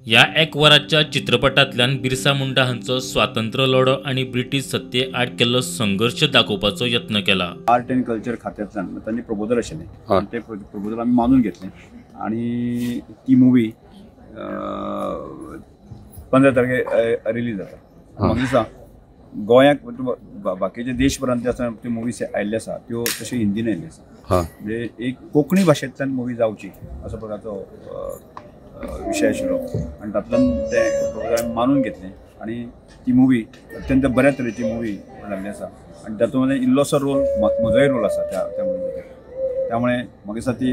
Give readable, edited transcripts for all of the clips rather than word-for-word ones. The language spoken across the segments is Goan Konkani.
ह्या एक वराच्या चित्रपटांतल्यान बिरसा मुंडा हांचो स्वातंत्र्य लढो आनी ब्रिटीश सत्ते आड केल्लो संघर्श दाखोवपाचो यत्न केला. आर्ट अँड कल्चर खात्यांतल्यान तांचे प्रपोजल आशिल्लें, ते प्रपोजल आमी मानून घेतलें आनी ती मुवी 15 तारखे रिलीज जाता. म्हाका दिसता गोंयाक बाकीचे देशभरांत जे आसा त्यो मुवीज आयिल्ल्यो आसा त्यो तश्यो हिंदीन आयिल्ल्यो आसा. म्हणजे एक कोंकणी भाशेंतल्यान मुवी जावची असो प्रकारचो विशय आशिल्लो आनी तातूंतल्यान तें प्रपोजल आमी मानून घेतलें आनी ती मुवी अत्यंत बऱ्या तरेची मुवी जाल्ली आसा आनी तातूंत इल्लोसो रोल म्हजोय रोल आसा त्या मुवी. त्यामुळे म्हाका दिसता ती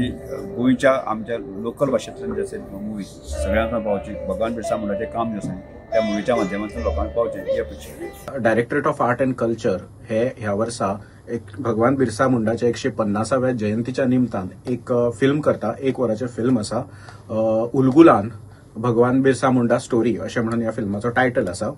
गोंयच्या आमच्या लोकल भाशेंतल्यान जे आसा मुवी सगळ्यांक पावची, भगवान बिरसा मुंडाचें काम जें आसा त्या मुवीच्या माध्यमांतल्यान लोकांक पावचें ही अपेक्षा. Directorate of art and culture हे ह्या वर्सा एक भगवान बिरसा मुंडाच्या 150व्या जयंतीच्या निमतान एक फिल्म करता. एक वराचें फिल्म आसा, उलगुलान भगवान बिरसा मुंडा स्टोरी अशें म्हणून ह्या फिल्माचो टायटल आसा.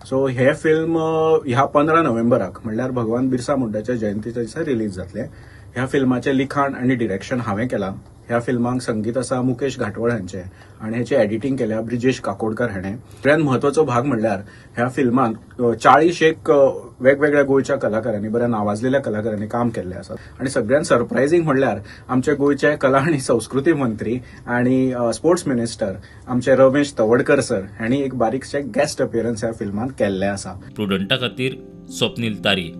सो हे फिल्म ह्या 15 नोव्हेंबराक म्हणल्यार भगवान बिरसा मुंडाच्या जयंतीच्या दिसा रिलीज जातलें. ह्या फिल्माचें लिखाण आनी डिरेक्शन हांवें केलां. ह्या फिल्माक संगीत आसा मुकेश घाटवळ हांचें आनी हेचें एडिटींग केल्या ब्रिजेश काकोडकर हाणें. सगळ्यांत म्हत्वाचो भाग म्हणल्यार ह्या फिल्मांत 40 एक वेगवेगळ्या गोंयच्या कलाकारांनी, बऱ्या नावाजलेल्या कलाकारांनी काम केल्लें आसा. आनी सगळ्यांत सरप्रायझींग म्हणल्यार आमचे गोंयचे कला आनी संस्कृती मंत्री आनी स्पोर्ट्स मिनिस्टर आमचे रमेश तवडकर सर हांणी एक बारीकशें गेस्ट अपियरन्स ह्या फिल्मांत केल्लें आसा. प्रुडंटा खातीर स्वप्नील तारी.